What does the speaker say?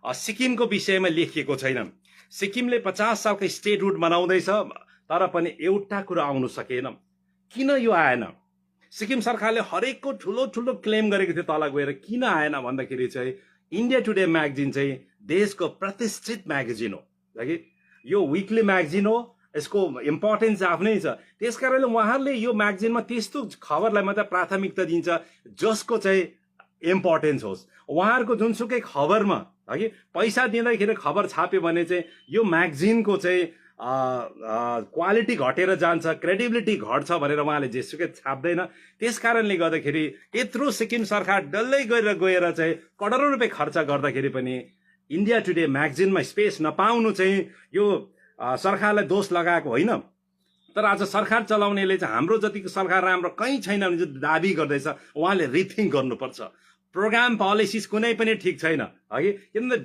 सिक्किमको विषयमा लेखिएको छैन। सिक्किमले 50 सालको स्टेटहुड बनाउँदैछ, तर पनि एउटा कुरा आउनु सकेन। किन यो आएन? सिक्किम सरकारले हरेकको ठुलो ठुलो क्लेम गरेको थियो, तल गएर किन आएन भन्दाखेरि चाहिँ इन्डिया टुडे म्यागजिन चाहिँ देशको प्रतिष्ठित म्यागजिन हो, कि यो विकली म्यागजिन हो, यसको इम्पोर्टेन्स आफ्नै छ। त्यसकारणले उहाँहरूले यो म्यागजिनमा त्यस्तो खबरलाई मात्रै प्राथमिकता दिन्छ जसको चाहिँ इम्पोर्टेन्स होस्। उहाँहरूको जुनसुकै खबरमा कि पैसा दिँदाखेरि खबर छाप्यो भने चाहिँ यो म्यागजिनको चाहिँ क्वालिटी घटेर जान्छ, क्रेडिबिलिटी घट्छ भनेर उहाँले जेसुकै छाप्दैन। त्यस कारणले गर्दाखेरि यत्रो सिक्किम सरकार डल्लै गएर चाहिँ करोडौँ रुपियाँ खर्च गर्दाखेरि पनि इन्डिया टुडे म्यागजिनमा स्पेस नपाउनु चाहिँ यो सरकारलाई दोष लगाएको होइन। तर आज सरकार चलाउनेले चाहिँ हाम्रो जतिको सरकार राम्रो कहीँ छैन भने चाहिँ दाबी गर्दैछ। उहाँले रिथिङ्क गर्नुपर्छ। प्रोग्राम पोलिसिस कुनै पनि ठिक छैन, है, किनभने